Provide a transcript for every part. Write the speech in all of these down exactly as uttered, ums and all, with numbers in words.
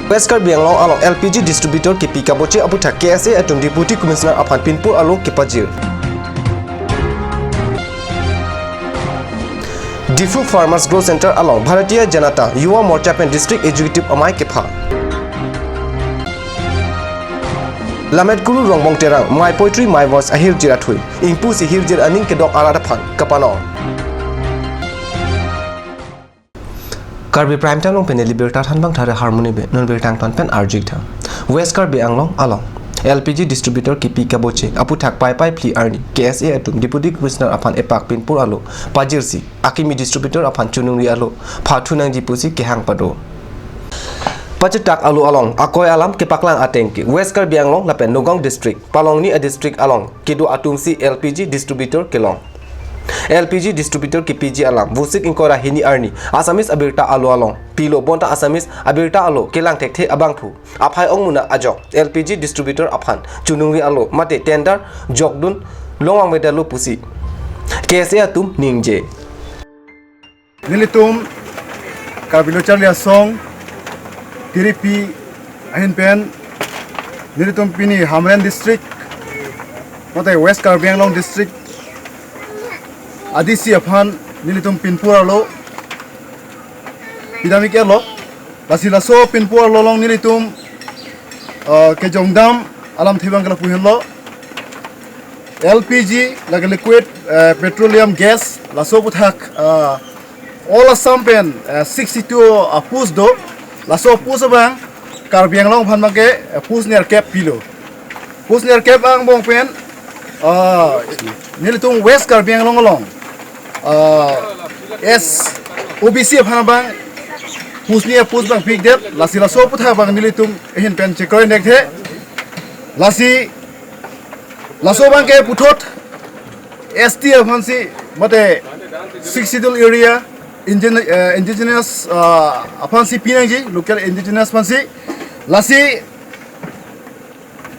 West Karbi Anglong along L P G distributor kipi kaboche aputhak K S A atum Deputy Commissioner aphan pinpur alo kepajir. Diphu Farmers Growth Center along Bharatiya Janata Yuva Morcha pen District Executive amei kepha. Lammet Kuru Rongbong Terang Mai Poetry Mai Voice ahirjir athui ingpusi hirjir aning kedok arat aphan kapanong. Karbi Prime Time along pen neli birta thanbang thare harmoni be non birta angton pen arjik tha. West Karbi Anglong along L P G distributor kipi kaboche aputhak Paipai phli arni K S A atum Deputy Commissioner aphan epak pinpur alo pajirsi akimi distributor aphan chunungri alo phathu nangji pusi kehang pado. Pachitak alo along akoi alam kepaklang ateng ke West Karbi Anglong lapen Nagaon District, palongni a district along kedo atumsi L P G distributor kelong. L P G distributor kepiji alam Vosik ingkoi ra hini arni Assamese abirta alo along pilo, bonta Assamese abirta alo kelang thekthe abangphu aphai ongmuna ajok L P G distributor aphan chunungri alo mate tender jokdun longvang medalo pusi K S A atum ningje. Nelitum Karbi Lo Charli Asong tiripi ahin pen nelitum pini Hamren District mate West Karbi Anglong District A D C aphan nelitum pinpur alo pidamik alo. Lasi laso pinpur alo along nelitum, ah, kejongdam alamthe abang ke lapu henlo. L P G, lake liquid, eh, petroleum gas, laso aputhak, ah, all Assam pen, eh, sixty-two, ah, post do, laso post abang Karbi Anglong aphan abang ke, eh, post nerkep pilo. Post nerkep angbong pen, ah, nelitum West Karbi Anglong along, ah, as O B C aphan abang post ni post abang pidet, lasi laso aputhak abang nelitum ahin pen chekroi thekthe. Lasi laso abang ke puthot S T aphansi mate Sixth Schedule area, indige-, eh, indigenous, ah, aphansi pinangji, local indigenous aphansi. Lasi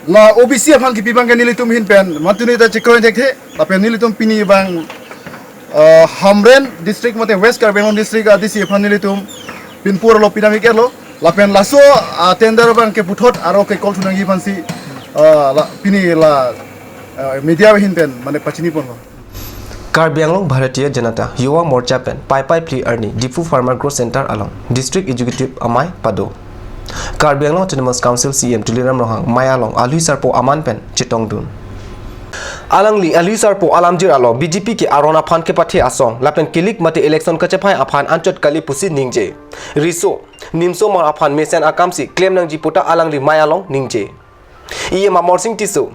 la O B C aphan kipi abang ke nelitum ahin pen matuni ta chekroi thekthe, lapen nelitum pini abang, ah, Hamren District mate West Karbi Anglong District A D C aphan nelitum pinpur alo pidamik alo. Lapen laso, ah, tender abang ke puthot aro ke call thu nangji aphansi, ah, la, pini la, ah, media ahin pen mane pachini ponlo. Karbi Anglong Bharatiya Janata Yuva Morcha pen Paipai phli arni Diphu Farmer Growth Center along District Executive amei pado. Karbi Anglong Autonomous Council C E M Tuliram Ronghang mei along alui sarpo aman pen chetongdun. Alangli alui sarpo alamjir alo B J P ke aron aphan kepathe asong lapen kilik mate election kachephai aphan anchot kali pusi ningje. Riso nimso mar aphan mesen akamsi klem nangji puta alangli mei along ningje. E M Amarsing Tisso,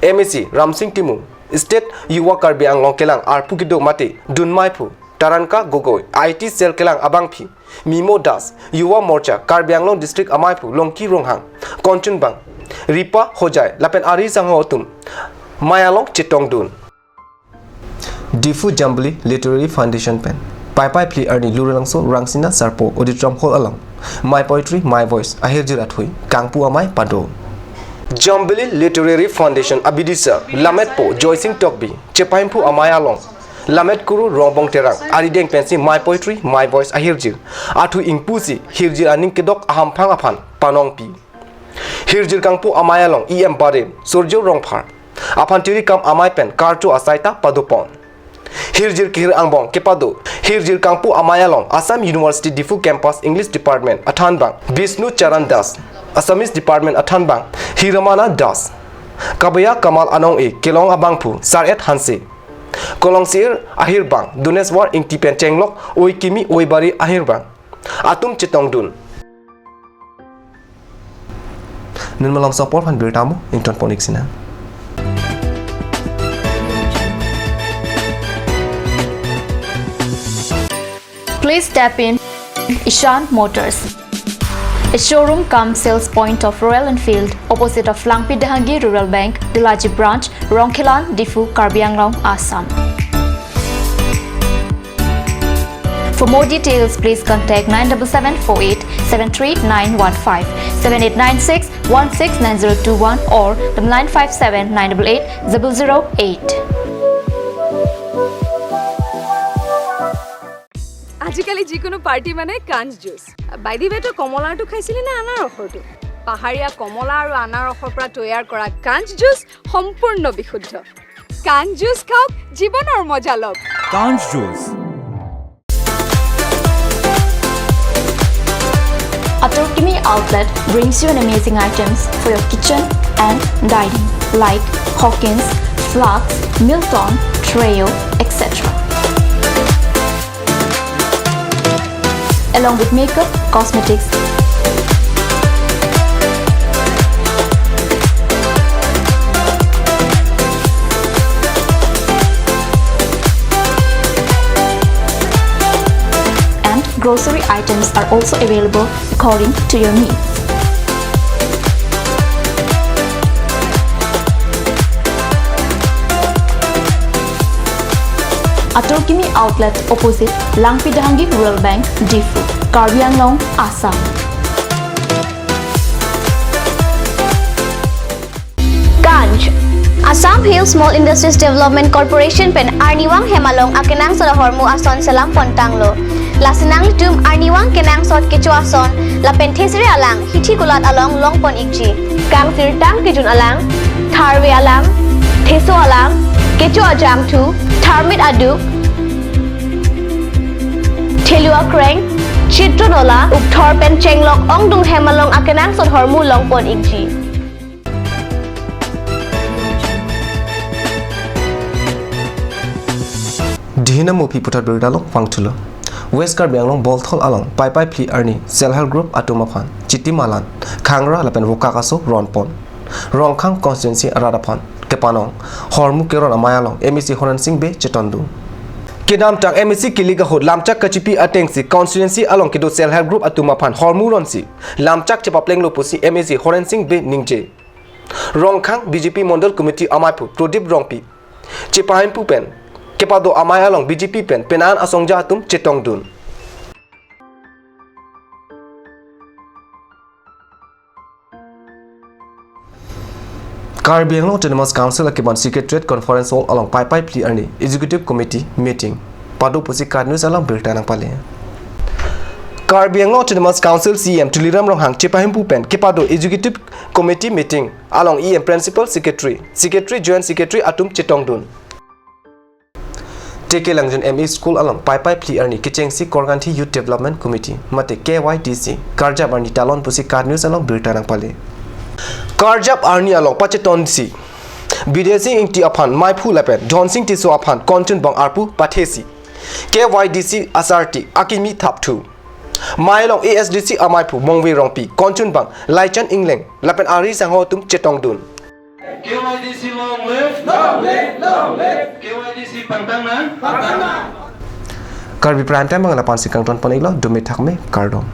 M A C Ramsing Timung, State Yuva Karbi Anglong kelang arpu kedo mate dunmeiphu Taranka Gogoi, I T cell kelang abangpi Mimo Das, Yuva Morcha Karbi Anglong District ameiphu Longki Ronghang, Konchunbang Ripa Hojai lapen ari sangho atum mei along chetongdun. Diphu Jambili Literary Foundation pen Paipai phli arni Lurulangso Rangsina Sarpo Auditorium Hall along Mai Poetry, Mai Voice ahirjir athui kangpu amei pado. Jambili Literary Foundation abidisa Lammetpo Joysing Tokbi chepaimpu amei along Lammet Kuru Rongbong Terang arideng pensi Mai Poetry, Mai Voice ahirjir athui ingpusi hirjir aning kedok ahamphang aphan panongpi. Hirjir kangpu amei along E M Barim, Surjo Rongphar aphan tiri kam amei pen karcho asai ta padopon. Hirjir kehir angbong kepado hirjir kangpu amei along Assam University Diphu Campus English Department athanbang Bishnu Charan Das, Assamese Department athanbang Hiramana Das, Kabaya Kamal anong-e kelong abangphu Sar-et Hanse, Kolong Sir ahirbang Duneswar Ingti pen chenglok oi kimi oi bari ahirbang atum chetongdun. Nun malom sopor aphan birta mo ington ponik sina. Please step in Ishan Motors, a showroom cum sales point of Royal Enfield, opposite of Langpi Dehangi Rural Bank, Delaji Branch, Rongkhelan, Diphu, Karbi Anglong, Assam. For more details, please contact nine double seven four eight seven three nine one five, seven eight nine six one six nine zero two one or nine five seven nine double eight double zero eight. আজিকালি যিকোনো পাৰ্টি মানে কাঞ্চ juice. By the ৱে, তই কমলাৰটো খাইছিলি নে আনাৰসৰটো? পাহাৰীয়া কমলা আৰু আনাৰসৰ পৰা তৈয়াৰ কৰা কাঞ্চ জুচ সম্পূৰ্ণ বিশুদ্ধ। কাঞ্চ জুচ খাওক, জীৱনৰ মজা লওক। Kanj Juice. Atorkimi Outlet brings you an amazing items for your kitchen and dining, like Hawkins, Flux, Milton, Treo, et cetera. Along with makeup, cosmetics, and grocery items are also available according to your needs. Atorkimi Outlet, opposite Langpi Dehangi Rural Bank, Diphu, Karbi Anglong, Assam. Kanj. Assam Hill Small Industries Development Corporation pen arnivang hem along akenangsot ahormu ason selam pon tanglo. Lasi nanglitum arnivang kenangsot kecho ason lapen thesere alang hithi kulat along long pon ikji. Kangsirtang kejun alang, tharve alang, theso alang, kecho ajangthu, tharmit aduk, thelu akreng, chitro nola, ukthor pen chenglok ongdung hem along akenangsot ahormu long pon ikji. Dihina Mupi puthot birta long vangthulo. West Karbi Anglong Bolthol along Paipai phli arni Self Help Group atum aphan Chiti Malan, Khangra lapen Vokak aso ron pon. Rongkhang constituency arat aphan kepanong hormu keron amei along M A C Horen Sing Bey chetongdun. Kedamtang M A C kilik ahut lamchak kachipi atengsi constituency along kedo Self Help Group atum aphan hormu ronsi lamchak chepaplenglo pusi M A C Horen Sing Bey ningje. Rongkhang B J P Mondol Committee amaiphu Prodip Rongpi chepahemphu pen kepado amei along B J P pen penan asongja atum chetongdun. Karbi Anglong Autonomous Council akibon Secretariat Conference Hall along Paipai phli arni Executive Committee meeting pado pusi KAT News along birta nangpale. Karbi Anglong Autonomous Council C E M Tuliram Ronghang chepahemphu pen kepado Executive Committee meeting along E M Principal Secretary, Secretary, Joint Secretary atum chetongdun. T K Langjun M E School along Paipai phli arni kechengsi Korkanthi Youth Development Committee mate K Y D C karjap arni talon pusi KAT News along birta nangpale. Karjap arni along pachetonsi Bidya Sing Ingti aphan meiphu lapen Dhon Sing Tisso aphan konchunbang arpu pathesi K Y D C asarti akimi thapthu. Mei along A S D C amaiphu Mongve Rongpi, konchunbang Laichan Engleng lapen ari sangho atum chetongdun. K Y D C long live! Long live! Long live! K Y D C pangtang nang! Pangtang nang! Karbi Prime Time abang lapu-ansi kangton pon iklo, dome thakme, kardom.